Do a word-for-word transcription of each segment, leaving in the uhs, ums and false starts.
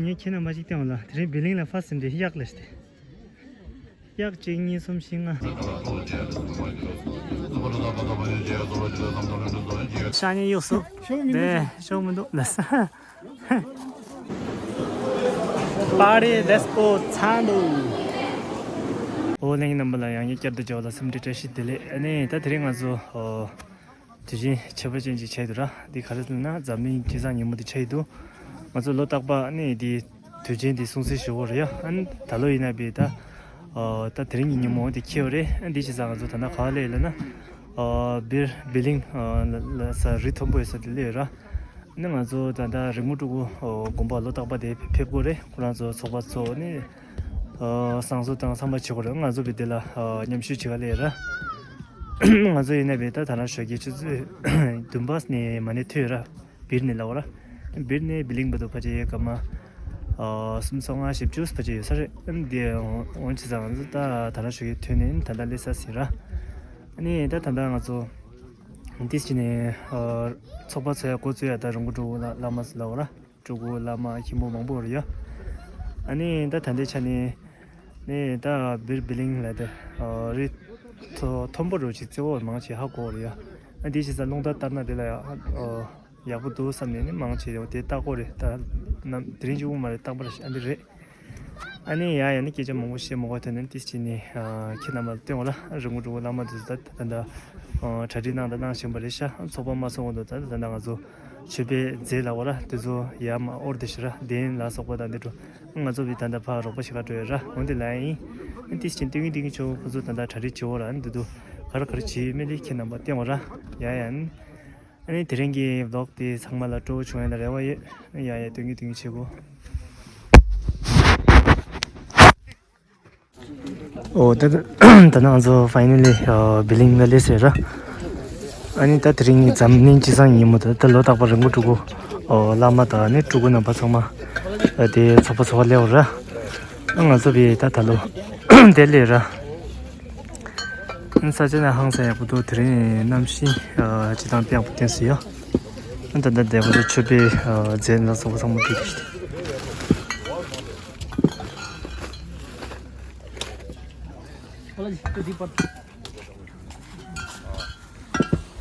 ངས་ཁྱེད་རྣམ་པ་ཅིག་སྟོན་ལ། དེ་རིང་བི་ལིང་ལ་ཕར་ཕྱིན་དེ་གཡག་ལ་ཤི་སྟེ། གཡག་གཅིག་གཉིས་གསུམ་བཞི་ལྔ། ཤ་ཉེ་གཡུགས་སོང་། ཤོག་མི་འདུག་དེ་ཤོག་མི་འདུག་ལ་ས། Party, let's go. ཚང་འདུག་ཨོ་ལེང་རྣམ་པ་ལ་ཡང་བསྐྱར་དུ་འབྱོར་ལ་འཚམས་འདྲི་བཀྲ་ཤིས་བདེ་ལེགས། ཨ་ནི་ད་དེ་རིང་ང་ཚོ་ཨོ། དུས་ཆེན་ཁྱད་པར་ཅན་ཅིག་ཆགས་ཡོད་འདུག་ར། འདི་ག་རེ་ཟེར་ན་འཛམ་གླིང་སྤྱི་བསང་ཉིན་མོ་འདི་ཆགས་ཡོད་འདུག་ང་ཚོ་ལོ་རྟག་པར་ཨ་ནི་འདི་དུས་ཆེན་འདི་སྲུང་བརྩི་ཞུ་གི་ཡོད་རེད་ཡ། ཨ་ནི་ད་ལོ་ཡིན་ན་བི་ད་ཨ་ད་དེ་རིང་གི་ཉིན་མོ་འདི་འཁེལ་བ་རེད། ཨ་འདི་བྱས་ཙང་ང་ཚོ་ད་ལྟ་ག་པར་སླེབས་ཡོད་ལབ་ན་ཨ་བིར་བི་ལིང་ཨ་ལ་ལ་ས་རི་མཐོན་པོ་ཡོད་ས་དེ་སླེབས་ཡོད་ར། ཨ་ནི་ང་ཚོ་ད་ལྟ་རི་མོ་ཀྲུ་གུ་ཨ་དགོན་པ་ལོ་རྟག་པར་དེ་ཕེབས་དགོས་རེད། ཁོ་རང་ཚོ་ཚོགས་པ་ཚོ་ཨ་ནི་ཨ་བསང་གསོལ་དང་བསམ་པ་བྱེད་དགོས་རེད། ང་ཚོ་བི་དེ་ལ་ཨ་མཉམ་ཞུགས་བྱེད་ག་སླེབས་ཡོད་ར། ང་ཚོ་ཡིན་ན་བི་ད་ད་ལྟ་ཞོགས་ཀའི་ཆུ་ཚོད་བདུན་པ་ནས་མ་ཎི་ཐོན་ར། བིར་ནས་ལབ་ར། བིར་ནས་བི་ལིང་བར་དུ་ཕལ་ཆེར་སྐར་མ་ཨ་སུམ་ཅུ་སོ་ལྔ་བཞི་བཅུ་ཕལ་ཆེར་ཡོད་ས་རེད། ཨ་ནི་འདི་འོང་བྱས་ཙང་ང་ཚོ་ད་ད་ལྟ་ཞོགས་ཀས་ཐོན་ནས་ད་ལྟ་སླེབས་ས་ཟིན་ར། ཨ་ནི་ད་ད་ལྟ་ང་ཚོ་ཏིས་ཅི་ནས་ཨ་ཚོགས་པ་ཚོགས་ཡ་འགོ་བཙུགས་ཡ་ད་རི་མགོ་ཀྲུ་གུ་བླ་མ་ཟེར་ལབ་ར། ཀྲུ་གུ་བླ་མ་མཁན་པོ་མང་པོ་རེད་ཡ། ཨ་ནི་ད་ད་ལྟའི་ཆ་ནས་ནས་ད་བིར་བི་ལིང་ལབ་དེ་ཨ་རི་མཐོ་མཐོན་པོ་རུ་ཅིག་རྩེ་བོ་མང་ཆེ་ཧ་གོ་རེད་ཡ། ཨ་འདི་བྱས་ཙང་རླུང་རྟ་བསྟར་ན་དེ་ལ་ཡ་ཨ་ཡག་པོ་འདུག་བསམ་ནས་ནི་མང་ཆེ་ཡོད་དེ་ལྟ་གོ་རེད། ད་ནམ་དེ་རིང་གཅིག་པུ་མ་རེད། རྟག་པར་ཨ་འདི་རེད། ཨ་ནི་ཡ་ཡ་ནི་སྐད་ཆ་མང་པོ་བཤད་མ་དགོས། དོན་ནི་ཏིས་ཅི་ནི་ཨ་ཁྱེད་རྣམ་པ་ལ་སྟོན་བ་ལ་རི་མགོ་ཀྲུ་གུ་བླ་མ་དུ་ད་ད་ད་ཨ་གྲ་སྒྲིག་གནང་དང་གནང་བཞིན་པ་རེད་ཤག་ཚོགས་པ་མ་ཚོགས་གོང་དུ་ད་ད་ད་ང་ཚོ་མཆོད་པའི་རྫས་ལབ་པ་ར་དེ་ཚོ་ཡར་མར་དབོར་ཏེ་ཞིག་ར་གདན་ལ་སོགས་པ་དང་དེ་འདྲ་ང་ཚོ་བི་ད་ད་ཕར་རོགས་པ་ཞིག་ག་འགྲོ་ཡོད་ར། འོན་ཏེ་ལ་ཡིན་ཨ་ཏིས་ཅི་སྟོན་གི་སྟོན་གི་ཆོག་ཁོ་ཚོ་ད་ད་གྲ་སྒྲིག་བྱེད་འོ་ར། ཨ་ནི་དེ་དུ་ག་རེ་ག་རེ་བྱེད་ཡོད་མེད་ལས་ཁྱེད་རྣམ་པ་སྟོན་བ་ར། ཡ་ཡ་ཨ་ནི། ཨ་ནི་དེ་རིང་གི་ཝི་ལོག་དེ་ཚང་མ་ལ་སྤྲོ་བོ་བྱུང་ཡ་ལ་རེ་བ་ཡོད། ཡ་ཡ་སྟོན་གི་སྟོན་གི་བྱེད་དགོས། ཨོ་ད་ད་ད་ང་ཚོ་ཕའི་ནལ་ལི་ཨ་བི་ལིང་ལ་སླེབས་ཟེར་ར། ཨ་ནི་ད་དེ་རིང་ནི་འཛམ་གླིང་སྤྱི་བསང་ཉིན་མོ་ད་ད་ལོ་རྟག་པར་རི་མགོ་ཀྲུ་གུ་ཨོ་བླ་མ་དང་ཨ་ནི་ཀྲུ་གུ་རྣམ་པ་ཚང་མ་ཨ་དེ་ཚོགས་པ་ཚོགས་པ་སླེབས་ར། ཨ་ང་ཚོ་བི་ད་ད་ལོ་དེ་སླེབས་ར། ས་ཆ་ནི་ཧང་སང་ཡག་པོ་འདུག་དེ་རིང་གནམ་གཤིས་ཨ་སྤྱིར་བཏང་དཔེ་ཡག་པོ་ཐོན་སོང་ཡ། ཨ་ད་ད་དེ་ཁོ་ཚོ་མཆོད་པའི་ཨ་རྫས་ལ་སོགས་པ་ཚང་མ་བསྒྲིགས་ཏེ།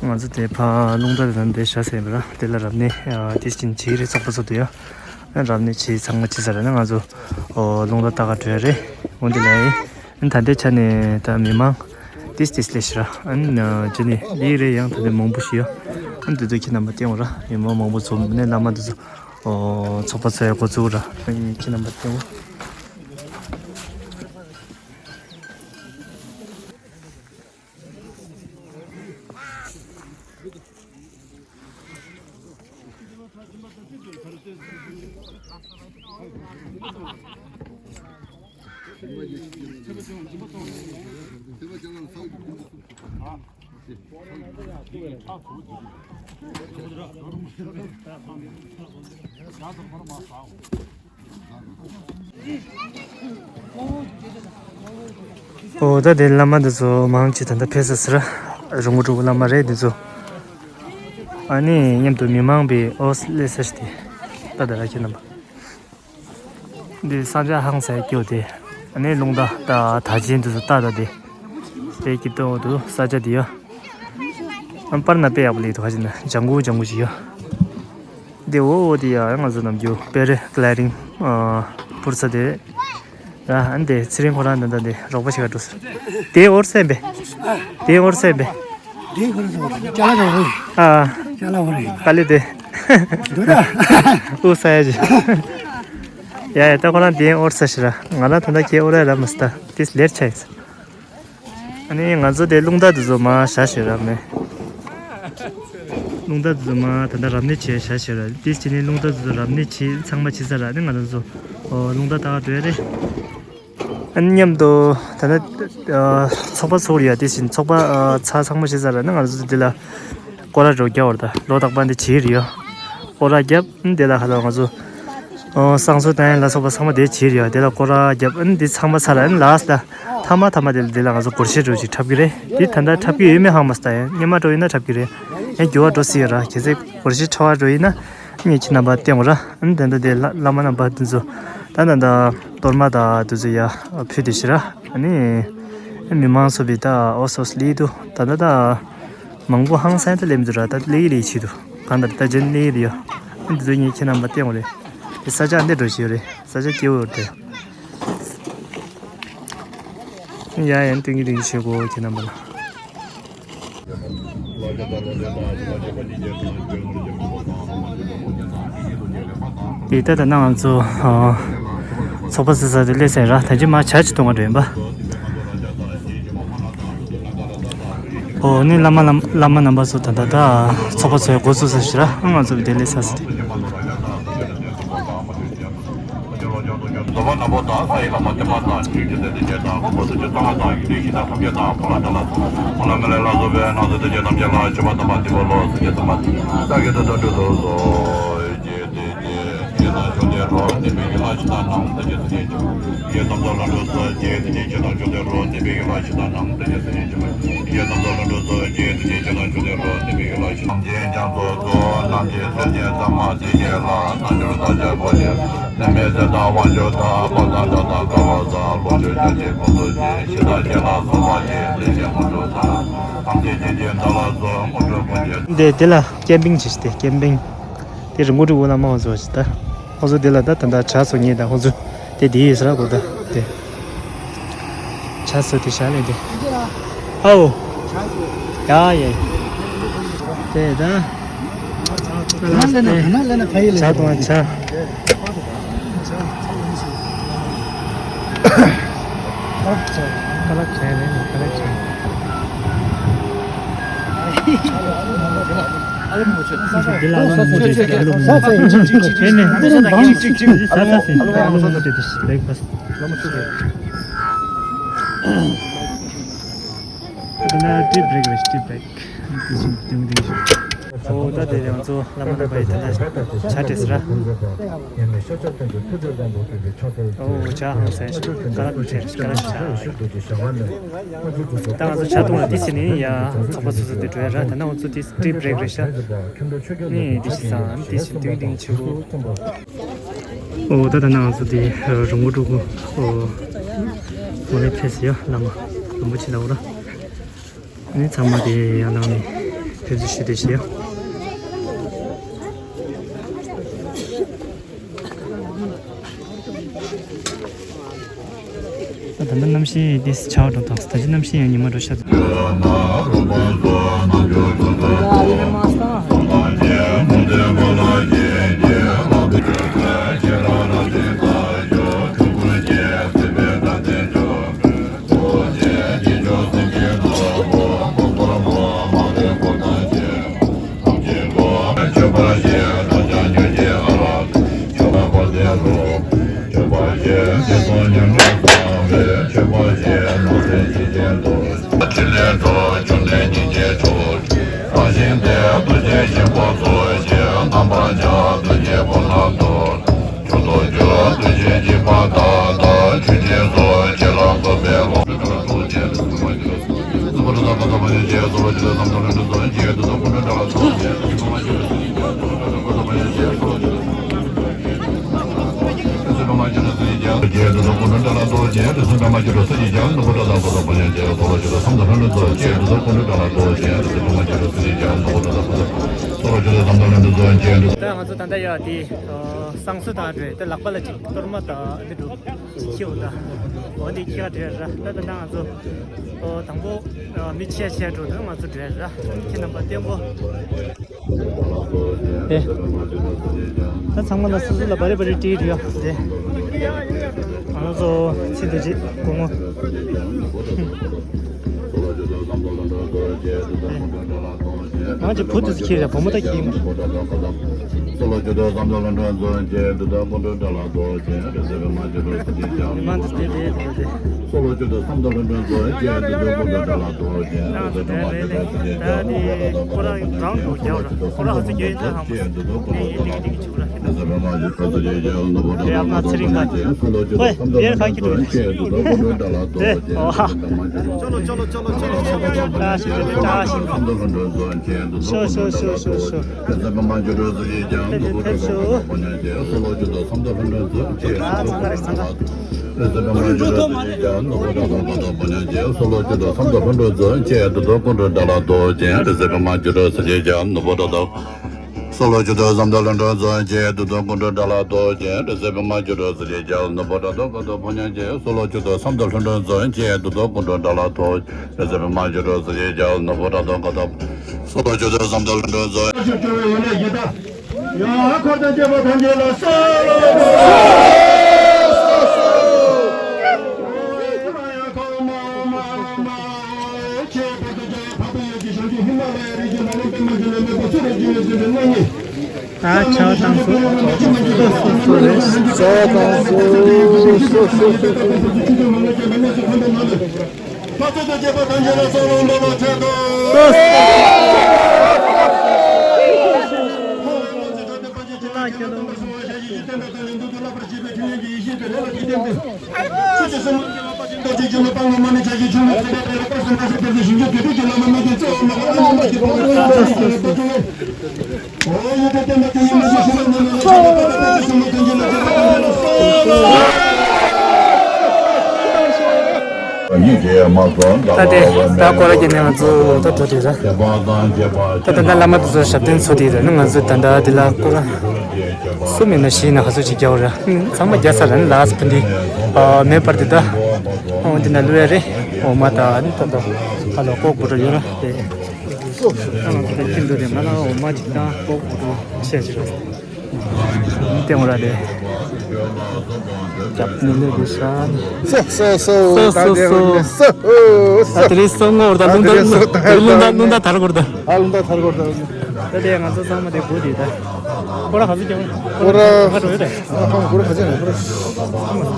ང་ཚོ་དེ་ཕར་རླུང་རྟ་དེ་དང་དེ་བཞག་ཟེར་བ་ར། དེ་ལ་རབ་གནས་ཨ་དེ་བཞིན་བྱེད་ཀྱི་རེད། ཚོགས་པ་ཚོ་འདུག་ཡ། ཨ་རབ་གནས་བྱེད་ཚང་མ་བྱེད་ཚར་ར་ན་ང་ཚོ་ཨོ་རླུང་རྟ་ལྟ་ག་འགྲོ་ཡ་རེད། འོན་ཏེ་ལ་ཡིན། ཨ་ད་ལྟའི་ཆ་ནས་ད་མི་མང་ཏིས་ཏིས་སླེབས་ཤག་ར། ཨ་ནི་ཇི་ནི་ལི་རེ་ཡང་ད་ལྟ་མང་པོ་ཞིག་ཡོད། ཨ་ནི་དེ་ཚོ་ཁྱེད་རྣམ་པ་སྟོན་ར། མི་མང་མང་པོ་འཛོམས་ནས་བླ་མ་དེ་ཚོ་ཨོ་ཚོགས་པ་ཚོ་ཡ་འགོ་བཙུགས་ར། ཨ་ནི་ཁྱེད་རྣམ་པ་སྟོན། ཨོ་ད་དེ་བླ་མ་འདི་ཚོ་མང་ཆེ་ད་ལྟ་ཕེབས་ས་ཟེར་ར། རི་མགོ་ཀྲུ་གུ་བླ་མ་རེད་འདི་ཚོ། ཨ་ནི་མཉམ་དུ་མི་མང་པའི་ཨོ་སླེབས་ས་ཞིག་དེ་ད་ད་ར་ཁྱེད་རྣམ་པ། འདི་ས་ཆ་ཧང་སང་སྐྱོ་དེ། ཨ་ནི་རླུང་རྟ་ད་ད་ཅན་འདི་ཚོ་ལྟ་ད་དེ། དེ་གི་ཏོག་ཏུ་ས་ཆ་དེ་ཡོད། ཨམ་པར་ན་དཔེ་ཡག་པོ་ལེགས་འདུག་ཁ་ཅིག་ན་ལྗང་གུ་ལྗང་གུ་ཞིག་ཡོད། དེ་འོ་འོ་དེ་ཡ་ང་ཚོ་ནམ་རྒྱུན་པེ་རེ་གི་ལའི་ཌིང་ཨ་ཕུར་ས་དེ། ཨ་ཨན་དེ་ཚེ་རིང་ཁོ་རང་འདི་འདྲ་འདི་རོགས་པ་ཞིག་ག་འགྲོ་ས། དེ་འོར་སེམས་པས། དེ་འོར་སེམས་པས། དེ་ཁོ་རང་ཚོ་ཅ་ལག་རོགས་རེད། ཨ་ཅ་ལག་རོགས་རེད། དཀའ་ལས་དེ། འདུག་ར། ཨུ་ས་ཡ་ཅི། ཡ་ཡ་ད་ཁོ་རང་དེ་འོར་ས་ཞིག་ར། ང་རང་ད་ལྟ་ཁྱེད་འོར་ཡ་ར་མི་སྲིད་ད། དེ་ལེར་ཆ་ཡིན་ས། ཨ་ནི་ང་ཚོ་དེ་རླུང་རྟ་དེ་ཚོ་མར་བཞག་ཤེས་ར་མེད། རླུང་རྟ་དེ་ཚོ་མར་ད་ལྟ་རབ་གནས་བྱས་བཞག་ཤེས་ར། དེ་བྱས་ནས་རླུང་རྟ་དེ་ཚོ་རབ་གནས་བྱས་ཚང་མ་བྱས་ཚར་ར། ཨ་ནི་ང་ཚོ་ཨོ་རླུང་རྟ་ལྟ་ག་འགྲོ་ཡ་རེད། ཨ་ནི་མཉམ་དུ་ད་ལྟ་ཨ་ཚོགས་པ་ཚོགས་རེད་ཡ། དེ་བཞིན་ཚོགས་པ་ཨ་ཚར་ཚང་མ་བྱས་ཚར་ར། ཨ་ནི་ང་ཚོ་འདི་ལ་སྐོར་ར་རོགས་རྒྱག་བར་ད་ལོ་རྟག་པར་འདི་བྱེད་རེད་ཡ། སྐོར་ར་རྒྱབ། ཨ་ནི་དེ་ལ་ཁ་ལོ་ང་ཚོ་ཨོ་བསང་གསོལ་བཏང་ཡ་ལ་སོགས་པ་ཚང་མ་དེ་བྱེད་རེད་ཡ། དེ་ལ་སྐོར་ར་རྒྱབ། ཨ་ནི་འདི་ཚང་མ་ཚར་ར། ཨ་ནི་ལ་སི་ཊི་ལ་ཐ་མ་ཐ་མ་དེ་ལ་དེ་ལ་ང་ཚོ་སྒོར་གཞས་འདྲ་ཅིག་འཁྲབ་ཀྱི་རེད། དེ་ད་ལྟ་འཁྲབ་ཀྱི་ཡོད་མེད་ཧ་མ་སྟ་ཡ། སྔོན་མ་འགྲོ་ཡིན་ན་འཁྲབ་ཀྱི་རེད། ཡང་འགྱུར་བ་འགྲོ་སྲིད་ཡོད་ར། གལ་སྲིད་སྒོར་གཞས་འཁྲབ་པ་འགྲོ་ཡིན་ན་ ངས་ཁྱེད་རྣམ་པ་བསྟན་འོ་ར། ཨ་ནི་ད་ལྟ་དེ་བླ་བླ་མ་རྣམ་པ་དེ་ཚོ་ད་ད་ད་གཏོར་མ་དང་དེ་ཚོ་ཡ་ཕུལ་དེ་ཤི་ར། ཨ་ནི་མི་མང་ཚོ་བི་ད་ཨོ་སོ་སོ་ལི་དུ་ད་ད་ད་མང་པོ་ཧང་སང་ད་ལེམ་དུ་ར། ད་ལེ་ཡི་ལེ་ཆི་དུ་གང་ད་ད་ཇན་ལེ་ཡི་ཡ། ཨ་ནི་དེ་ཚོ་ངས་ཁྱེད་རྣམ་པ་བསྟན་འོ་རེད། དེ་ས་ཆ་འདི་འགྲོ་ཤི་ཡོད་རེད། ས་ཆ་སྐྱེ་བོ་རེད། ཡ་ཡན་ཏིང་གི་རིང་ཤོད་གོ་ཁྱེད་རྣམ་པ་ལ། དེ་ལྟ་ད་ནང་ང་ཚོ་ཚོགས་པ་སི་ས་དེ་སླེབས་ཟེར་ར། ད་ཅི་མ་ཆ་ཅི་གཏོང་བ་འདྲེན་པ། ཨོ་ནི་བླ་མ་བླ་མ་རྣམ་པ་ཚོ་ད་ད་ད་ཚོགས་པ་ཚོའི་འགོ་ཚུགས་ས་ཞིག་ར། ང་ཚོ་དེ་སླེབས་ས་ཟེར། རྫོགས་པ་རྣམ་པོ་དང་ས་ཡི་བླ་མ་བསྟན་པ་དང་ཆོས་ཀྱི་སྲས་སྡེ་བརྒྱད་དང་དགོན་པ་སུ་ཆོས་གཙང་བ་དང་ཡུལ་དེའི་གཞི་བདག་ཐམས་ཅད་དང་ཕོ་བྲང་འདྲ་ལ་སོགས་ཀུན་ལ་མི་ལས་ལ་སོགས་པའི་སྣང་སྲིད་སྡེ་བརྒྱད་ཐམས་ཅད་ལ་མཆོད་པ་དམ་པ་འདི་བ་ལོ་སུ་ཁྱེད་ཚང་མ་བདག་གིས་དོན་དུ་གྲོལ་སོ། ཡེ་དེ་ཀྱེ་ཡེ་དང་ཆོས་སྡེ་རོ་ནི་མི་ཡི་ལ་ཕྱི་དང་ནང་སྡེ་བརྒྱད་སུ་ཉེ་ཆུ་ཡེ་ཙམ་དུ་ལ་འགྲོ་སོ། ཡེ་དེ་ཀྱེ་ཆོས་དང་ཆོས་སྡེ་རོ་ནི་མི་ཡི་ལ་ཕྱི་དང་ནང་སྡེ་བརྒྱད་སུ་ཉེ་ཆུ་ཡེ་ཙམ་དུ་ལ་འགྲོ་སོ། ཡེ་དེ་ཀྱེ་ཆོས་དང་ཆོས་སྡེ་རོ་ནི་མི་ཡི་ལ་ཕྱི་དང་ནམ་མཁའི་རྒྱ་མཚོ་སོགས་རྣམས་ཀྱི་ཚོགས་ཀྱི་གཙང་མ་དེ་ཉིད་ལ་རྣལ་འབྱོར་དག་བྱ་བོ་ཆེ་ནི་མི་ཚེ་དང་དབང་ཕྱུག་དང་དཔལ་དང་གྲགས་དང་དཀའ་བ་དང་ལོངས་སྤྱོད་ཀྱི་ཕུན་ཚོགས་ཀྱི་གཞི་བདག་བརྒྱད་ལ་སོགས་པ་ཡི་ལས་ཀྱི་དངོས་གྲུབ་དང་ཐམས་ཅད་ཀྱི་རྗེས་ཟླ་བ་སོགས་དངོས་གྲུབ་ཀུན་གྱི། འདི་འདི་ལ་ཀེམ་པིང་བྱེད་ཤི་སྟེ་ཀེམ་པིང་། དེ་རི་མོ་དྲུག་བོ་ལ་མ་བ་ཚོ་ཞིག་ད། ཁོ་ཚོ་དེ་ལ་ད་ད་ད་ཇ་བཟོ་ཉེ་ད་ཁོ་ཚོ་དེ་དེ་ཡིས་ར་གོ་ད་དེ། ཇ་བཟོ་དེ་ཤ་ལེ་དེ། ཨའོ། ཡ་ཡེ། དེ་ད། ཇ་དང་ཇ། ཀ་ལག་ཇ་ལེ་ནི་ཀ་ལག་ཇ། ཨོ་ད་དེ་ང་ཚོ་བླ་མ་རྣམ་པ་ཡི་དེ་ལ་ཇ་སྤྲད་ཟེར་ར། ཨོ་ཇ་ཧང་སང་ཞིག་ཀ་ར་ཀུ་ཆེ་རེ་ཀ་ར་ཤ། ད་ང་ཚོ་ཇ་བཏུང་ལ་དེ་ཕྱིན་ནས་ཡ་ཚོགས་པ་སོ་སོ་དེ་འགྲོ་ཡ་ར། ད་ནང་ང་ཚོ་དེ་ཏི་བྷི་རེག་རེད་ཤག་ནས་དེ་ཕྱིན་ཙང་དེ་ཕྱིན་དེང་དེང་ཆུ་བོ། ཨོ་ད་ད་ནང་ང་ཚོ་དེ་རི་མོ་དྲུག་གོ། ཨོ་མ་ལེ་ཕེ་སི་ཡ་བླ་མ་རིན་པོ་ཆེ་ལ་འོ་ར། ནི་ཚང་མ་དེ་ཡང་ནང་ནས་ཕེབས་བསུ་ཞུ་བསྡད་བཞིན་ཡོད། ད་ལྟ་གནམ་གཤིས་དེ་ཆར་པ་འགྲོ་དང་ད་ཅི་གནམ་གཤིས་ཡང་ཉི་མ་འགྲོ་ཤག་ད་ང་ཚོ་ད་ལྟ་ཡ་དེ་བསང་གསོལ་དང་འབྲེལ་ཏེ་ལག་པ་ལ་ཅིག་གཏོར་མ་དང་འདི་འདུག་ཅིག་ཁྱེར་འོ་ད། འོ་འདི་ཁྱེར་བྲལ་ར། ད་ད་ང་ཚོ་ཨོ་དང་པོ་མི་ཆེ་ཆེ་འགྲོ་ད་ང་ཚོ་བྲལ་ར། ཁྱེད་རྣམ་པ་བརྟན་པོ། དེ། ད་ཚང་མ་ལ་སོ་སོ་ལ་བ་རེ་བ་རེ་སྤྲད་ཡོད་དེ། ང་ཚོ་ཚིག་དེ་རྗེས་སྐུ་ངོ་། ང་ཚོ་བུ་དེ་ཚོ་ཁྱེར་ར་བུ་མོ་ད་ཁྱེར་མ། མི་མང་དེ་དེ་དེ་དེ་དེ། ང་ཚོ་བྲལ་རེད་དེ་དེ། ད་དེ་ཁོ་རང་རང་དུ་རྒྱག་ར། ཁོ་རང་ཧ་ཚོ་རྒྱག་ཡིན་ད་ཧ་མོ་སོ། ནས་ཡིན་ཏིག་ཏིག་ཆུ་ར། དེ་ཨ་མ་ཚེ་རིང་ལ། ཧོས་དེར་ག་གི་འགྲོ་ཡིན། དེ་ཨོ་ཧ། ཅོ་ལོ་ཅོ་ལོ་ཅོ་ལོ་ཅོ་ལོ་ཅོ་ལོ། བཀྲ་ཤིས་བདེ་ལེགས། བཀྲ་ཤིས་བདེ་ལེགས། ཤོ་ཤོ་ཤོ་ཤོ་ཤོ། ཕེབས་ཤོག་ཕེབས་ཤོག་ཨ་ཚང་ཁ་རེད་ཚང་ཁ། སོགས་ལོ་ཆུ་ཚོད་བསམ་དོན་ལྷུན་གྲུབ་རྫོགས་ཆེན་དེ་ཚེ་པདྨ་སྐྱེ་འགྲོ་ས་ཆེན་རྒྱལ་ནོར་བུ་དྲ་ཐོག་སོགས་ལོ་ཆུ་ཚོད་བསམ་དོན་ལྷུན་གྲུབ་རྫོགས་ཆེན་དེ་ཚེ་སྐུ་འགྲོ་དགྲ་ལ་རྡོ་རྗེ་དེ་ཚེ་པདྨ་སྐྱེ་འགྲོ་ས་ཆེན་རྒྱལ་ནོར་བུ་དྲ་ཐོག་ཀ་ཐོག་ཕོ་ཉ་ཆེ་སོགས་ལོ་ཆུ་ཚོད་བསམ་དོན་ལྷུན་གྲུབ་རྫོགས་ཆེན་དེ་ཚེ་སྐུ་འགྲོ་དགྲ་ལ་རྡོ་རྗེ་དེ་ཚེ་པདྨ་སྐྱེ་འགྲོ་ས་ཆེན་རྒྱལ་ནོར་བུ་དྲ་ཐོག་ཀ་ཐོག་སོགས་ལོ་ཆུ་ཚོད་བསམ་དོན་ལྷུན་གྲུབ་རྫོགས། ཡང་འཁོར་དང་བཅས་པ་ཐམས་ཅད་ལ་གསོལ། ད་ཆ་བཏང་སོ། སོ་སོ་སོ་རེད། ཆ་བཏང་སོ། སོ་སོ་སོ་སོ་སོ་སོ། ལྷ་ཚོགས་དང་བཅས་པ་ཐམས་ཅད་ལ་གསོལ་བ་འདེབས་པར་བྱེད་དོ། ད་དེ་ད་སྐོར་ར་གྱི་ནས་ང་ཚོ་ད་འགྲོ་དུས་ར། ད་ད་ལྟ་བླ་མ་དེ་ཚོ་ཞབས་བརྟན་ཚོ་དེ་ར་ནི་ང་ཚོ་ད་ལྟ་དེ་ལ་སྐོར་ར་གསུམ་ཡིན་ན་བཞི་ཡིན་ན་ག་ཚོད་ཅིག་རྒྱག་ར། ཚང་མ་རྒྱག་ཚར་ར་ནི་ལགས་ཕུ་འདི་མེད་པར་དེ་ད་འོ་འདི་ན་ལུས་ཡ་རེད། འོ་མ་ད་ནི་ད་ད་ཧ་ལོ་ཀོག་བུ་ར་ཡོད་ར་དེ། ད་ང་ཚོ་ད་ཁྱིམ་དུ་དེ་ང་ལ་འོ་མ་ཅིག་དང་ཀོག་བུ་ར་བཤད་ཅིག་ར། ཏེང་ར་ལེ། རྒྱབ་ནི་ལེ་གི་ཤ་ནི། སོ་སོ་སོ། ད་དེ་རིང་སོ་ངོ་ད་ལུང་ད་ལུང་ད་ལུང་ད་ཐར་གོར་ད། ཨ་ལུང་ད་ཐར་གོར་ད། ད་དེ་ང་ཚོ་ཚང་མ་དེ་བུ་དེ་ད། ཁོ་ར་ག་ཚོད་ཀྱང་། ཁོ་ར་ཁ་འགྲོ་ཡོད་དེ། ཁོ་ར་ག་ཚོད་ནས་ཁོ་ར།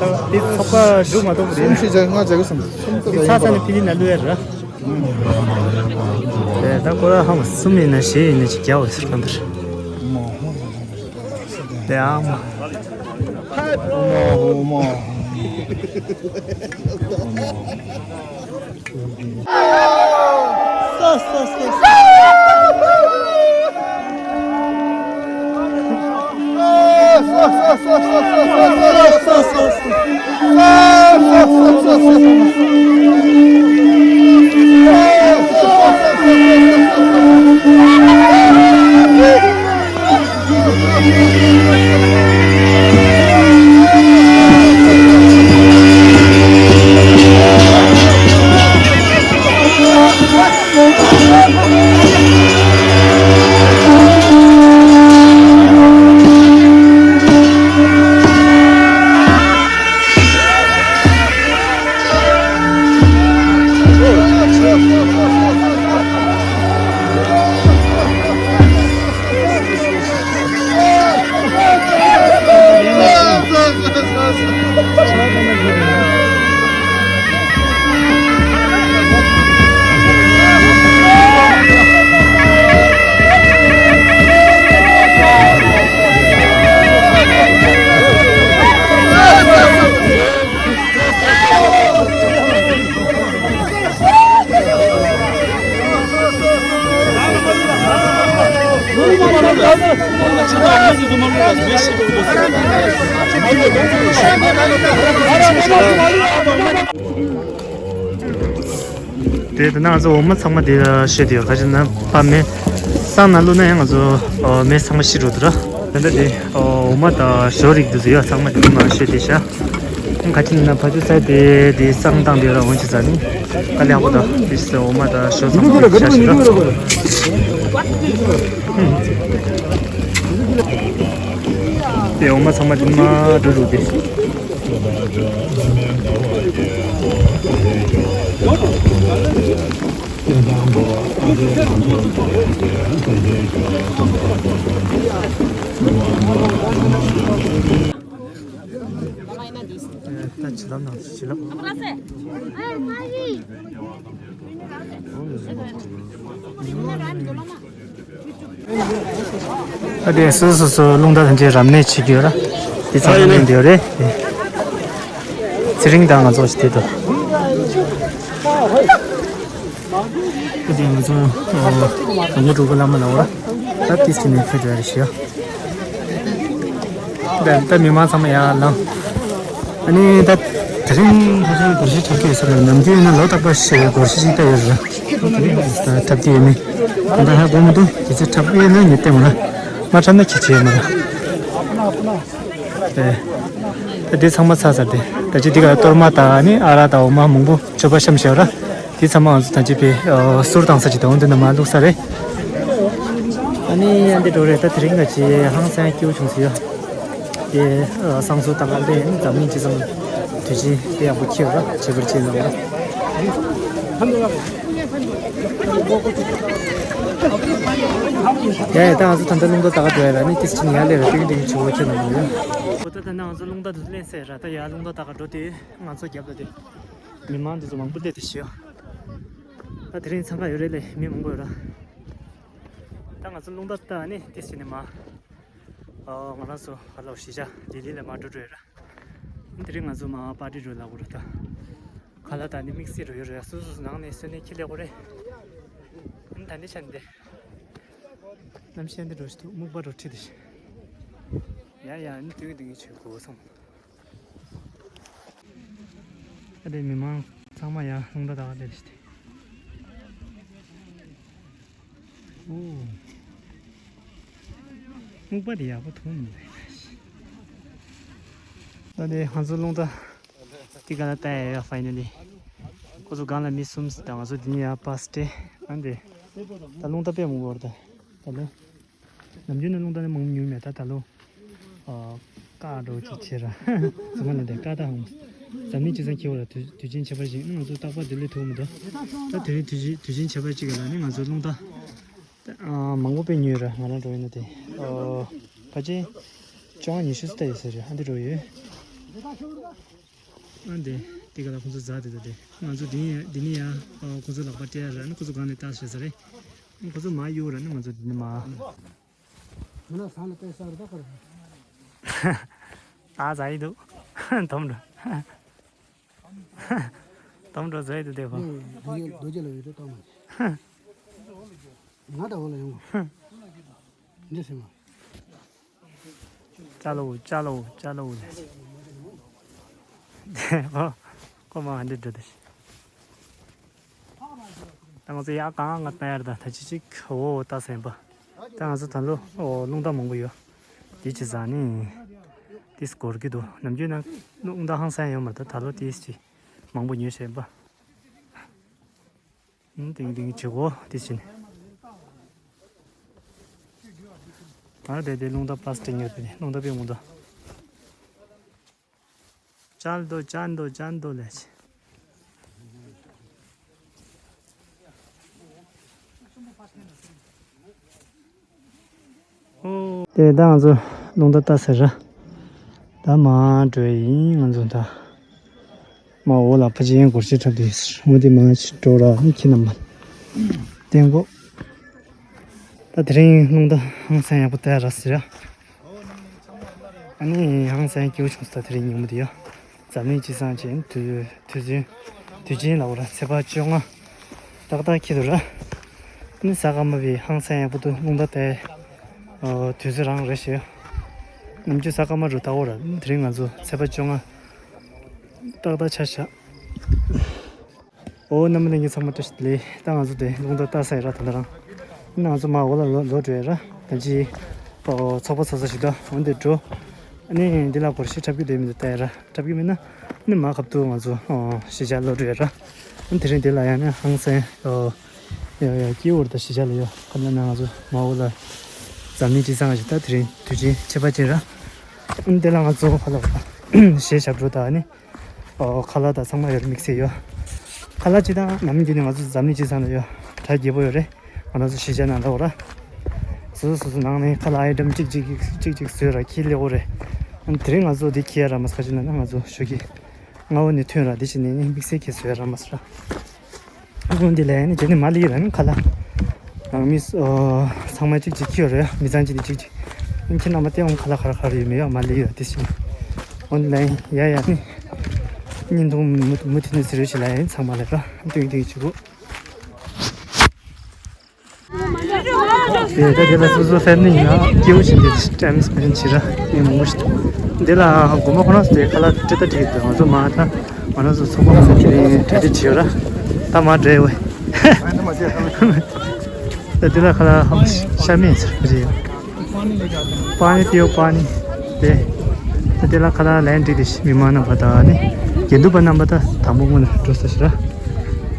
ད་དེ་ཚོགས་པ་འགྲོ་མ་ཐུབ་རེད། སུམ་ཤི་ཇ་ང་ཇ་གི་སམ་སུམ་ད་ད་ཡིན་པ། ཚ་ཚ་ནས་ཕི་ལི་ན་ལུ་ཡ་ར། དེ་ད་ཁོ་ར་ཧམ་གསུམ་ཡིན་ན་བཞི་ཡིན་ན་ཅིག་རྒྱག་འོས་ཟེར་གང་ལྟར། དེ་ཨ་མ། ཧོ་མ་ཧོ་མ། དེ་དེ་ན་ང་ཚོ་འོ་མ་ཚང་མ་དེ་བཤད་དེ་ཡོད། ག་ཅི་ན་པ་མེ་སང་ན་བླུགས་ན་ཡང་ང་ཚོ་མེ་ཚང་མ་ཤི་འགྲོ་འདུག་ར། དེ་འདྲ་དེ་འོ་མ་དང་ཞོ་རིགས་དེ་ཚོ་ཡོད། ཚང་མ་དེ་མ་བཤད་དེ་བཞག་ཁ་ཅིག་ན་ཕ་ཆུ་ཚ་དེ་དེ་གཙང་བཏང་དེ་ར་འོན་ཅི་ཟ་ནི་དཀའ་ལས་ཁག་པོ་དང་དེ་ཚོ་འོ་མ་དང་ཞོ་ཚང་མ་དེ་བཞག་ཞིག་ར། དེ་འོ་མ་ཚང་མ་དེ་མ་འགྲོ་རུ་དེ། ཨ་དེ་སོ་སོ་སོ་རླུང་རྟ་ཐམས་ཅད་རབ་གནས་བྱེད་ཀྱི་ཡོད་ར། དེ་ཚང་མ་ལེན་དེ་ཡོད་རེད། ཚེ་རིང་དང་ང་ཚོ་ཞིག་དེ་དུ། ཨ་དེ་ང་ཚོ་དང་པོ་འགྲོ་གི་བླ་མ་ལ་འོ་ར། ད་དེ་ཚོ་ནས་ཕེབས་ར་རེད་ཤི་ཡ། ད་ད་མི་མང་ཚང་མ་ཡར་ལངས། ཨ་ནི་ད་དེ་རིང་ཧ་ཅང་སྒོར་གཞས་འཁྲབ་ཀྱི་ཡོད་ས་རེད། ནམ་རྒྱུན་ཡིན་ན་ལོ་རྟག་པར་ཞེས་སྒོར་གཞས་ཤིག་བལྟ་ཡོད་རེད། ད་འཁྲབ་ཀྱི་ཡོད་མེད་ད་ལྟ་ཧ་གོ་མི་འདུག་དེ་ཚོ་འཁྲབ་ཡོད་ན་ངས་བལྟས་མ་ན། མ་འཁྲབ་ན་ཁྱད་ཆོས་ཡོད་མ་རེད། ད་དེ་ཚང་མ་ཚར་ཚར་ཏེ། ད་ཅི་འདི་ག་གཏོར་མ་དང་ཨ་ནི་ཨ་རག་དང་འོ་མ་མང་པོ་མཆོད་པ་བཤམས་བཞག་ར། དེ་ཚང་མ་ང་ཚོ་ད་ཅི་པའི་གསུར་བཏང་ས་ཅིག་དང་འོ་འདི་ནང་མར་བླུགས་ས་རེད། ཨ་ནི་ཡང་འདི་འགྲོ་རེད། ད་དེ་རིང་ག་ཅི་ཧང་སང་སྐྱིད་པོ་བྱུང་སོང་ཡ། དེ་བསང་གསོལ་བཏང་ག་སླེབས་ཡིན། འཛམ་གླིང་སྤྱི་བསང་དུས་ཆེན་དཔེ་ཡག་པོ་འཁྱེར་བ་བྱེད་པར་བྱེད་གནང་བ། ཡ་ཡ་ད་ང་ཚོ་ད་ལྟ་རླུང་རྟ་ལྟ་ག་འགྲོ་ཡ་ར་ནི་ཏིས་ཅི་ནི་ཡ་ལེ་ར་ཏིང་ཏིང་ཆུ་བོ་ཁྱེར་ནང་ཡོད། ད་ད་ང་ཚོ་རླུང་རྟ་དུ་ལེན་སེ་ར་ད་ཡ་རླུང་རྟ་ལྟ་ག་འགྲོ་དེ་ང་ཚོ་རྒྱབ་ལ་དེ་མི་མང་འདི་ཚོ་མང་པོ་སླེབས་དེ་ཤི་ཡོད། ད་དེ་རིང་འཚང་ཁ་ཡོད་རེད་ལེ་མི་མང་པོ་ཡོད་ར། ད་ང་ཚོ་རླུང་རྟ་ལྟ་ནི་ཏིས་ཅི་ནི་མ། ཨོ་ང་རང་ཚོ་ཧ་ལོ་གཞིས་ཆགས་ལྡི་ལི་ལ་མར་འགྲོ་འགྲོ་ཡོད་ར། དེ་རིང་ང་ཚོ་མར་པར་ཊི་འགྲོ་ལབ་དགོས་རེད་ད། ཁ་ལག་དང་ནི་དམིགས་བསལ་འགྲོ་ཡོད་རེད། སོ་སོ་སོ་ནང་ནས་སོན་ནས་ཁྱི་ལས་དགོས་རེད། ད་འདི་ཆ་འདི། གནམ་གཤིས་འདི་འགྲོ་ཞིག་འདུག་སྨུག་པ་འགྲོ་ཁྲིད་དེ་ཞིག་ཡ་ཡ་ནི་དུས་དུས་ཆོས་གོ་སོང་། ཨ་རེ་མི་མང་ཚང་མ་ཡ་རླུང་རྟ་ལྟ་ག་སླེབས་ཤིག་སྟེ། ཨོ། སྨུག་པ་དེ་ཡག་པོ་མཐོང་མི་འདུག་ད་དེ་ང་ཚོ་རླུང་རྟ་དེ་ག་ལ་ལྟ་ཡ་ཡ་ཕའི་ནལ་ལི། ཁོ་ཚོ་སྒང་ལ་མི་གསུམ་ཟིག་དང་ང་ཚོ་དེ་ནས་ཡར་པ་སི་སྟེ་ཨ་འདི། ད་རླུང་རྟ་དཔེ་མང་པོ་རེད་ད། ད་ལོ། ནམ་རྒྱུན་ནས་རླུང་རྟ་ནི་མང་ཉུང་མེད་ད་ད་ལོ། ཨ། ཀ་འགྲོ་ཅིག་བྱེད་ར། ཚང་མ་ལ་འདི་ཀ་ད་ཧང་། འཛམ་གླིང་སྤྱི་བསང་ཁྱེར་བ་ལ་དུས་དུས་ཆེན་ཁྱད་པར་ཅིག་ནི་ང་ཚོ་རྟག་པར་འདི་ལས་ཐུག་མི་འདུག་ད་དེ་རིང་དུས་ཆེན་དུས་ཆེན་ཁྱད་པར་ཅིག་ལ་ནི་ང་ཚོ་རླུང་རྟ། ཨ། མང་པོ་དཔེ་ཉོས་ར་ང་རང་འགྲོ་ཡིན་ན་དེ། ཨོ། ཕལ་ཆེར་བཅོ་ལྔ་ཉི་ཤུ་ཙམ་ཡོད་ས་རེད་ཨ་འདི་འགྲོ་ཡོད། ཨ་འདི། འདི་ག་ལ་ཁོང་ཚོ་ཛ་དེ་ད་དེ། ང་ཚོ་འདི་ཡ་འདི་ནི་ཡ། ཨོ་ཁོང་ཚོ་ལག་པ་སྤྲད་ཡ་ར་ནི་ཁོང་ཚོ་སྒང་ནས་ལྟ་ཤེས་ས་རེད། ཁོང་ཚོ་མ་གཡུག་ར་ནི་ང་ཚོ་འདི་ནི་མ། མི་ན་ས་ལ་ཏེ་ས་རུ་ད་གར། ད་ཛ་ཡི་འདུག་དོམ་འགྲོ། དོམ་འགྲོ་ཛ་ཡི་འདུག་དེ་ཁོ། རྡོ་རྗེ་རྡོ་རྗེ་ལ་ཡོད་དོ་དོམ། ང་ད་འོ་ལ་ཡོང་། འདི་སེམས་མ། ཅ་ལོ་ཅ་ལོ་ཅ་ལོ་ལས། ཁོ་ཁོ་མ་འདི་འགྲོ་དེ། ད་ང་ཚོ་ཡག་གང་ང་ལྟ་ཡར་ད་ད་ཅི་ཅིག་འོ་ལྟ་སེམས་པ། ད་ང་ཚོ་ད་ལོ་འོ་རླུང་རྟ་མང་པོ་ཡོད། དེ་ཅི་ཟ་ནི། དེ་སྐོར་གི་འདུག་ནམ་རྒྱུན་ན་རླུང་རྟ་ཧང་སང་ཡོད་མ་རེད་ད་ད་ལོ་དེ་ཅི་མང་པོ་ཉོས་སེམས་པ། ཏིང་ཏིང་བྱེད་གོ་དེ་བྱིན། ང་ར་དེ་དེ་རླུང་རྟ་པ་སི་ཊིག་ཉོས་པས་རླུང་རྟ་པས་མུ་ད། ཅལ་དོ་ཅན་དོ་ཅན་དོ་ལས། དེ་ད་ང་ཚོ་རླུང་རྟ་ལྟ་ཟེར་ར། ད་མ་འགྲོ་ཡིན་ང་ཚོ་ད། མ་འོ་ལ་ཕ་ཆེན་སྒོར་གཞས་འཁྲབ་དུས་ཟེར་འོ་དེ་མ་ཕྱི་འགྲོ་ར་ནི་ཁྱི་རྣམས་མ། བསྟན་གོ། ད་དེ་རིང་རླུང་རྟ་ཧང་སང་ཡག་པོ་ལྟ་ར་ཟེར་ར། ཨ་ནི་ཧང་སང་སྐྱིད་པོ་བྱུང་སོང་ད་དེ་རིང་ཉིན་མོ་དེ་ཡ། འཛམ་གླིང་སྤྱི་བསང་ཅན་དུས་དུས་ཆེན་དུས་ཆེན་ལ་འོ་ར་ཚེས་པ་བཅོ་ལྔ། ཏག་ཏག་འཁེལ་འདུག་ར། ཨ་ནི་གཟའ་སྐར་མ་བའི་ཧང་སང་ཡག་པོ་འདུག་རླུང་རྟ་ལྟའི་དུས་ཚོད་རང་རེད་ཤག་ནམ་རྒྱུན་གཟའ་སྐར་མ་རུ་ལྟ་འོ་ར་དེ་རིང་ང་ཚོ་ཚེས་པ་བཅོ་ལྔ། ཏག་ཏག་ཆ་བཞག་ཨོ་རྣམ་པ་ལྷན་རྒྱས་ཚང་མ་བཀྲ་ཤིས་བདེ་ལེགས། ད་ང་ཚོ་དེ་རླུང་རྟ་ལྟ་ས་ཡི་ར་ད་ལྟ་རང་། ང་ཚོ་མ་འོ་ལ་ལོ་ལོ་འགྲོ་ཡ་ར་ད་ཅི། ཨོ་ཚོགས་པ་ཚོགས་ས་ཞིག་ད་འོན་ཏེ་འགྲོ། ཨ་ནི་འདི་ལ་སྒོར་གཞས་འཁྲབ་ཀྱི་འདོད་མི་འདུག་ལྟ་ཡ་ར་འཁྲབ་ཀྱི་མིན་ན། ཨ་ནི་མ་ཁབ་ཏུ་ང་ཚོ་ཨོ་གཞིས་ཆགས་ལོ་འགྲོ་ཡ་ར། ཨ་ནི་དེ་རིང་འདི་ལ་ཡང་ནི་ཧང་སང་ཨོ། ཡ་ཡ་སྐྱིད་པོ་རེད་ད་གཞིས་ཆགས་ལ་ཡོད་ཁ་ན་ན་ང་ཚོ་མ་འོ་ལ། འཛམ་གླིང་སྤྱི་བསང་ཞིག་ད་དེ་རིང་དུས་ཆེན་ཁྱད་པར་ཅན་ར། ཨ་ནི་འདི་ལ་ང་ཚོ་ཧ་ལ་གཞས་ཞབས་བྲོ་ད་ཨ་ནི། ཨོ་ཁ་ལག་དང་ཚང་མ་ཡོད་རེད་དམིགས་བསལ་ཡོད། ཁ་ལག་སྤྱི་དང་ནམ་རྒྱུན་ནས་ང་ཚོ་འཛམ་གླིང་སྤྱི་བསང་ལ་ཡོད་གྲ་རྒྱས་པོ་ཡོད་རེད། ང་རང་ཚོ་གཞིས་ཆགས་ནང་ལ་འོ་ར། སོ་སོ་སོ་སོ་ནང་ནས་ཁ་ལག་ཨའི་ཊམ་གཅིག་གཅིག་གཅིག་གཅིག་བཟོས་ར་ཁྱི་ལེ་འོ་རེད། ཨ་ནི་དེ་རིང་ང་ཚོ་འདི་ཁྱི་ཡ་ར་མ་ས་ཁ་ཅིག་ན་ན་ང་ཚོ་ཞོགས་ཀྱི་སྔ་བོ་ནས་ཐོན་ར་འདི་ཕྱི་ནས་ནི་དམིགས་བསལ་ཁྱི་བཟོས་ཡ་ར་མ་ས་ར། ཨ་ནི་འདི་ལ་ཡ་ནི་རྒྱ་ནི་མ་ལི་ར་ནི་ཁ་ལག་ནང་མི་ཚང་མ་གཅིག་གཅིག་ཁྱི་ཡོད་རེད་མི་ཚང་གཅིག་ནས་གཅིག་གཅིག་ཨ་ནི་ཁྱི་རྣམ་པ་སྟེང་འོང་ཁ་ལག་ག་ར་ག་ར་ཡོད་མེད་ཡོད་མ་ལི་ཡོད་འདི་ཕྱི་ནས། ཨོན་ལན་ཡ་ཡ་ནི། ཉིན་ཐུང་མུ་མུ་ཐི་ནི་ཟི་རུ་ཞི་ལ་ཡིན་ཚང་མ་ལ་ར་ཏིང་ཏིང་ཅི་གུ། དེ་ད་དེ་ལ་སོ་སོ་ཕེབས་ནི་ཡིན་ན་སྐྱིད་པོ་ཞིག་འདི་ཊའིམ་སྤེན་བྱེད་ར་ཡིན་མང་པོ་ཞིག་འདུག་དེ་ལ་དགོན་པ་ཁོ་རང་ཚོ་དེ་ཁ་ལག་སྤྲད་ད་འགྲིག་འདུག་ང་ཚོ་མ་ད་ང་རང་ཚོ་ཚོགས་པ་ཁ་ཚ་དེ་རིང་གྲ་སྒྲིག་བྱེད་ར་ད་མ་འདྲེ་བས། ད་དེ་ལ་ཁ་ལག་ཤ་མེད་ཚར་རེད། པ་ནི་ཏེའོ་པ་ནི། དེ། ད་དེ་ལ་ཁ་ལག་ལན་འགྲིག་དེ་མི་མང་རྣམ་པ་དང་ནི། དགེ་འདུན་པ་རྣམ་པ་ད་དང་པོ་སྔོན་ལ་འགྲོ་ས་ཞིག་ར།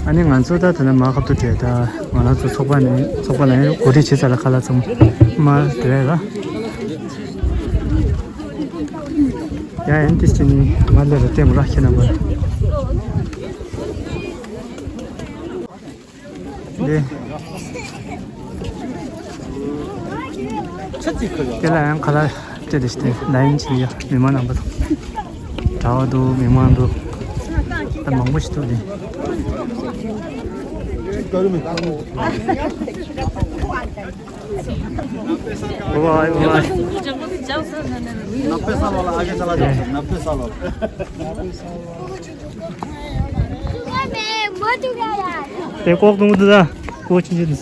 ཨ་ནི་ང་ཚོ་ད་ད་ནི་མ་ཁབ་ཏུ་བྲལ་ད་ང་རང་ཚོ་ཚོགས་པ་ནས་ཚོགས་པ་ལ་ཡང་གོ་སྒྲིག་བྱེད་ས་ལ་ཁ་ལག་ཚང་མ་དེ་རེད་ར། ཡ་ཡན་ཏིས་ཅི་ནི་མ་ལེ་ར་ལྟད་མོ་ར་ཁྱེད་རྣམ་པ། འདི། དེ་ལ་ཡང་ཁ་ལག་སྤྲད་དེ་ཞིག་དེ་ལ་ཡིན་ཕྱིན་ཡ་མི་མང་རྣམ་པ་དང་། གྲྭ་བ་འདུག་མི་མང་འདུག་ད་མང་པོ་ཞིག་འདུག་འདི། ཝའི་ཝའི། དེ་ལྐོག་གཏོང་གི་འདུག་ད། ལྐོག་ཕྱིན་གྱི་འདུག་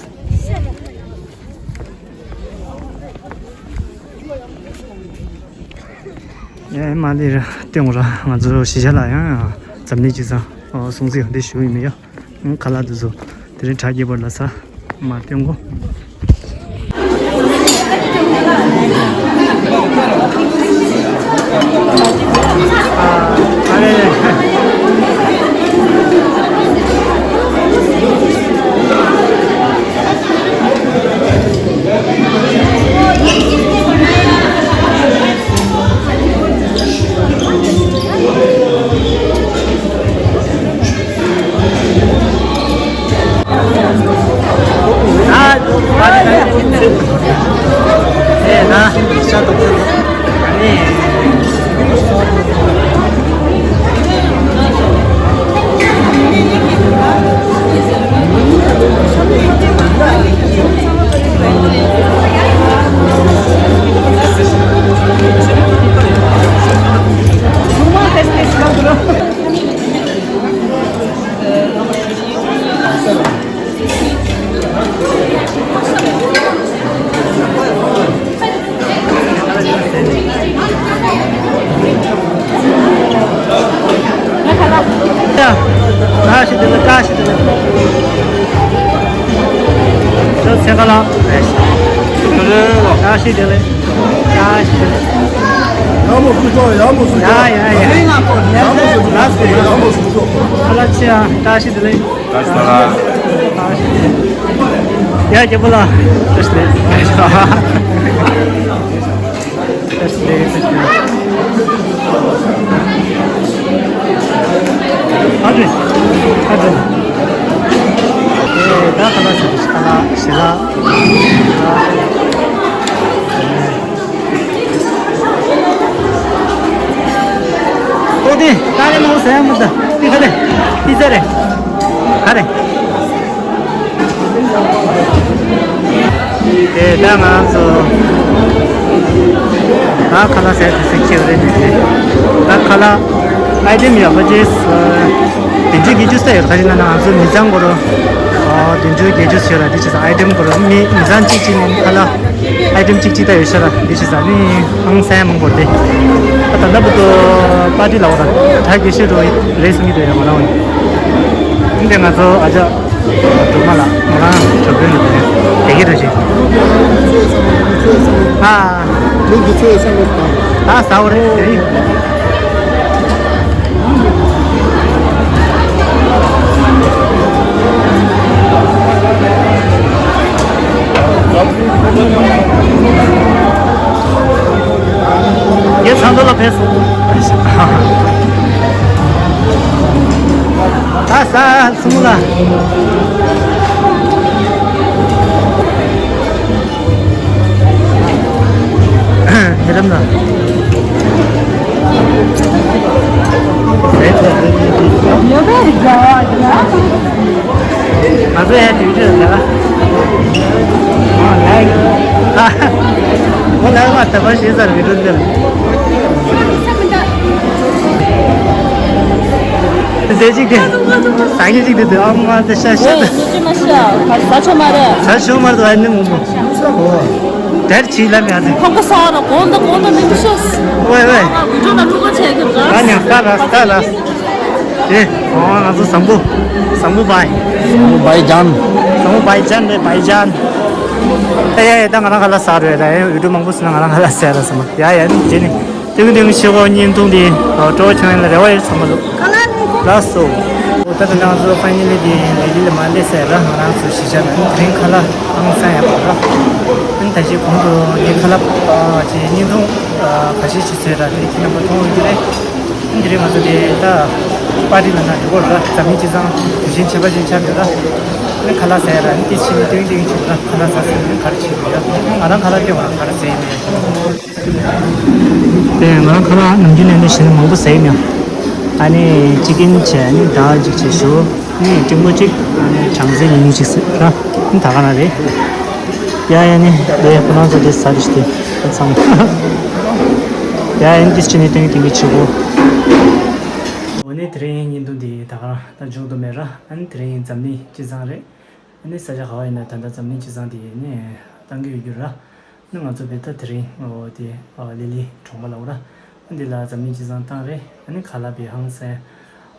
ཡ་མ་ལི་ར་སྟོན་ར་ང་ཚོ་གཞིས་ཆགས་ལ་ཡང་འཛམ་གླིང་སྤྱི་བསང་སྲུང་བརྩི་འདི་ཞུ་ཡི་མི་ཡ། ཁ་ལག་འདི་ཚོ་དེ་རིང་གྲ་རྒྱས་པར་ལ་ས་མ་སྟོན་གོ། བཀྲ་ཤིས་བདེ་ལེགས། བཀྲ་ཤིས་བདེ་ལེགས། བཀྲ་ཤིས་བདེ་ལེགས། ཡག་པོ་བཟོ་ཤོག་ཡག་པོ་བཟོ་ཤོག་ཡ་ཡ་ཡ། ཡག་པོ་བཟོ་ཤོག་ཡག་པོ་བཟོ་ཤོག་ཁ་ལག་ཕྱི་ཡ། བཀྲ་ཤིས་བདེ་ལེགས། བཀྲ་ཤིས་བདེ་ལེགས། ཡ་རྒྱལ་པོ་ལགས། བཀྲ་ཤིས་བདེ་ལེགས། བཀྲ་ཤིས་བདེ་ལེགས། བཀྲ་ཤིས་བདེ་ལེགས། ཨ་ཏྲེ། ཨ་ཏྲེ། ཨེ་ད་ཁ་ལག་ཟེར་ཁ་ལག་ཞལ་ལག་ཨོ་དེ་ད་རེ་མོ་ཟེར་མོ་ད་དེ་ག་རེ་དེ་ཟེར་རེ་ག་རེ། དེ་ད་ང་ཚོ་ད་ཁ་ལག་ཟེར་དེ་ཟེར་ཁྱེར་རེད་དེ། ད་ཁ་ལག་ཨའི་ཊེམ་ཡོད་པ་ཅེས། བདུན་ཅུ་བརྒྱད་ཅུ་ས་ཡོད་ཁ་ཅིག་ན་ང་ཚོ་མི་ཚང་གོ་རོ། བདུན་ཅུ་བརྒྱད་ཅུ་ས་ཡོད་ར་འདི་ཅི་ས་ཨའི་ཊེམ་གོ་རོ་མི་མི་ཚང་གཅིག་གཅིག་ནས་ཁ་ལག་ཨའི་ཊེམ་གཅིག་གཅིག་ད་ཡོད་ཤ་ར་འདི་ཅི་ས་ནི་ཧང་སང་མང་པོ་དེ། ད་ད་བུ་དོ་པར་ཊི་ལ་བ་ད་ད་གེ་ཤེ་རོ་རེ་སུ་མི་དོ་ཡ་མ་ལ་བ་ནི། འདི་ང་ཚོ་ཨ་ཅག་སྒྲོལ་མ་ལགས་ང་རང་གྲོགས་པོའི་ནང་དུ་དེ་གི་རེ་ཞིག་ཨ། མི་འདི་ཚོས་བསམ་བློ་བཏང་། ད་ཟ་བ་རེད་དེ་རིང་། ངས་ཚང་ཚོ་ལ་ཕེབས་སོང་། ད་ཟ་སུ་མོ་ལ། ཉེ་རམ་ལ། ང་ཚོ་ཡང་དུས་ཚོད་ཟ་ལ། ཨོ་ལའི་ཨ། ཨོ་ལའི་མ་ད་པ་ཞེ་ས་རུ་འགྲོ་འདི་ལ། ཟས་ཅིག་དེ། ཟ་གི་ཅིག་དེ་དེ་ཨ་མ་དེ་ཤ་ཤ་དེ། ཟ་ཆོག་མ་རེད། ཟ་ཆོག་མ་རེད་ཨ་ནི་མོ་མོ། དེར་ཅི་ལ་མེད་ཟིན། ཁོང་གི་ས་ལ་གོང་དུ་གོང་དུ་འདི་འདི་ཤོག་ཝེ་ཝེ། ང་བི་ཌིའོ་ནང་བླུག་ག་བྱེད་གི་ར། ད་ཉག་ས་ལ་ས་ལ། ཨེ། ཨོ་ང་ཚོ་བཟང་པོ། བཟང་པོ་བའི། བཟང་པོ་བའི་ཇན། བཟང་པོ་བའི་ཇན་རེད་བའི་ཇན། ཨེ་ཡ་ཡ་ད་ང་རང་ག་ལ་ས་རེད་ད་ཡ་ཡུ་ཊུབ་མང་པོ་སུ་ན་ང་རང་ག་ལ་ས་ར་ས་མ་ཡ་ཡ་ནི་ཇེ་ནི། ཏིང་ཏིང་ཤེ་གོ་བརྙན་ཐུང་འདི་སྤྲོ་བོ་བྱུང་ཡིན་ལ་རེ་བ་ཡོད་ཚང་མ་ལོ། ལགས་སོ། འོ་ད་ད་ང་ཚོ་ཕ་ནི་ལི་འདི་ལི་ལི་ལ་མ་སླེབས་ཟེར་ར་ང་རང་ཚོ་གཞིས་ཆགས་ནང་དེ་རིང་ཁ་ལག་ཨང་སང་ཡག་པོ་ར། ཨ་ནི་ད་ཅི་གོང་དུ་ངའི་ཁ་ལག་ཅི་བརྙན་ཐུང་ཁ་ཤས་ཤིག་བཟོས་ར་དེ་ཁྱེད་རྣམ་པ་མཐོང་ཡོད་ཀྱི་རེད། ཨ་ནི་དེ་རིང་ང་ཚོ་དེ་ད་པར་ཊི་ལ་ན་འགྲོ་གོ་ར་འཛམ་གླིང་སྤྱི་བསང་དུས་ཆེན་ཁྱད་པར་ཅན་ཆགས་ཡོད་ར། ཨ་ནི་ཁ་ལག་ཟ་ཡ་ར་ཨ་ནི་དེ་ཕྱིན་ནས་ཏིང་ཏིང་བྱུང་ར་ཁ་ལག་ཟ་ཟེར་ནས་ག་རེ་བྱེད་དགོས་ར་ང་རང་ཁ་ལག་སྟེར་བ་ར་ག་རེ་ཟེར་ཡིན་ནས། དེ་ང་རང་ཁ་ལག་ནམ་རྒྱུན་ནས་ནི་ཞེ་ན་མང་པོ་ཟ་ཡི་མྱོང་། ཨ་ནི་ཅི་ཀིན་བྱས་ཨ་ནི་དཱལ་ཅིག་བྱས་ཞུ། ཨ་ནི་ཀྲིན་པོ་གཅིག་ཨ་ནི་གྲང་ཟས་ཉུང་ཉུང་ཅིག་ཟེར་ར། ཨ་ནི་ད་ག་ན་རེད། ཡ་ཡ་ནི་དེ་ཁོ་རང་ཚོ་དེ་ཟ་རེ་ཞིག་དེ་ཚང་མ། ཡ་ཡ་ནི་དེ་ཅི་ནི་ཏིང་ཏིང་གི་ཆུ་བོ། འོ་ནི་དེ་རིང་བརྙན་ཐུང་འདི་ད་ག་རང་ད་མཇུག་ཏུ་མེད་ར། ཨ་ནི་དེ་རིང་འཛམ་གླིང་སྤྱི་བསང་རེད། ཨ་ནི་ས་ཆ་ག་བ་ཡིན་ན་ད་ལྟ་འཛམ་གླིང་སྤྱི་བསང་དེ་ནས་བཏང་གི་ཡོད་རྒྱུ་ར། ཨ་ནི་ང་ཚོ་བེ་ད་དེ་རིང་འོ་དེ་ལི་ལི་གྲོང་པ་ལ་འོ་ར། ཨ་འདི་ལ་འཛམ་གླིང་སྤྱི་བསང་བཏང་རེད། ཨ་ནི་ཁ་ལག་བེ་ཧང་སན་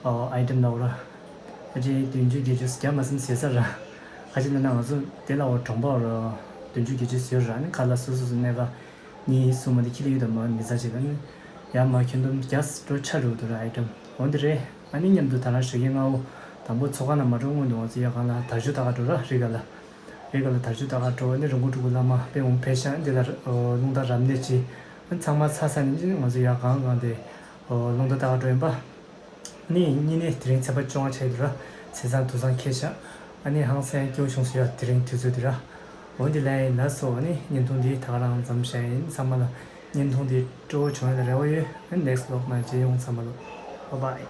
ཨའི་ཊེམ་ལ་འོ་ར། ཨ་ཅེ་བདུན་ཅུ་བརྒྱད་ཅུ་བརྒྱ་མ་སེམས་ཟེར་ས་ར། ཁ་ཅིག་ལ་ན་ང་ཚོ་དེ་ལ་འོ་གྲོང་པ་འོ་ར་བདུན་ཅུ་བརྒྱད་ཅུ་ཟེར་ར། ཨ་ནི་ཁ་ལག་སོ་སོ་སོ་གནས་ག་གཉིས་གསུམ་མ་དེ་ཁྱི་ལ་ཡོད་དམ་མི་ཚ་ཅིག་ལ་ནི་ཡ་མ་ཁྱོན་བསྡོམས་བརྒྱ་སྤྲོ་ཆ་འགྲོ་འདུག་ར་ཨའི་ཊེམ་འོ་འདི་རེད། ཨ་ནི་མཉམ་དུ་ད་རང་ཞོགས་ཀས་སྔ་བོ་དང་པོ་ཚོགས་ཁང་ནང་མ་འགྲོ་སྔོན་དུ་ང་ཚོ་ཡར་སྒང་ལ་དར་ཆུ་ལྟ་ག་འགྲོ་ར་རི་སྒང་ལ། རི་སྒང་ལ་དར་ཆུ་ལྟ་ག་འགྲོ་ཨ་ནི་རི་མགོ་ཕྲུ་གུ་བླ་མ་དཔལ་འོང་ཕེབས་ཤག་འདི་ལ་རླུང་རྟ་རབ་གནས་ཅིག་ཨ་ནི་ཚང་མ་ཚར་ཚར་ནས་ཅི་ང་ཚོ་ཡར་སྒང་སྒང་དེ་རླུང་རྟ་ལྟ་ག་འགྲོ་ཡིན་པ། ནི་གཉིས་ནས་དེ་རིང་ཚེས་པ་བཅོ་ལྔ་ཆགས་ཡོད་ར། ཚེས་བཟང་དུས་བཟང་ཁེལ་ཤག་ཨ་ནི་ཧང་སང་སྐྱིད་པོ་བྱུང་སོང་ཡ་དེ་རིང་དུས་ཚོད་འདི་ར། འོ་འདི་ལ་ཡིན་ལ་སོ་ཨ་ནི་བརྙན་ཐུང་འདི་ད་ག་རང་མཚམས་བཞག་ཡིན། ཚང་མ་ལ་བརྙན་ཐུང་འདི་སྤྲོ་བོ་བྱུང་ཡ་ལ་རེ་བ་ཡོད། ཨ་ནི་ནེག་སི་ཊི་ཝི་ལོག་ནང་མཇལ་ཡོང་། ཚང་མ་ལ་བྷའི་བྷའི།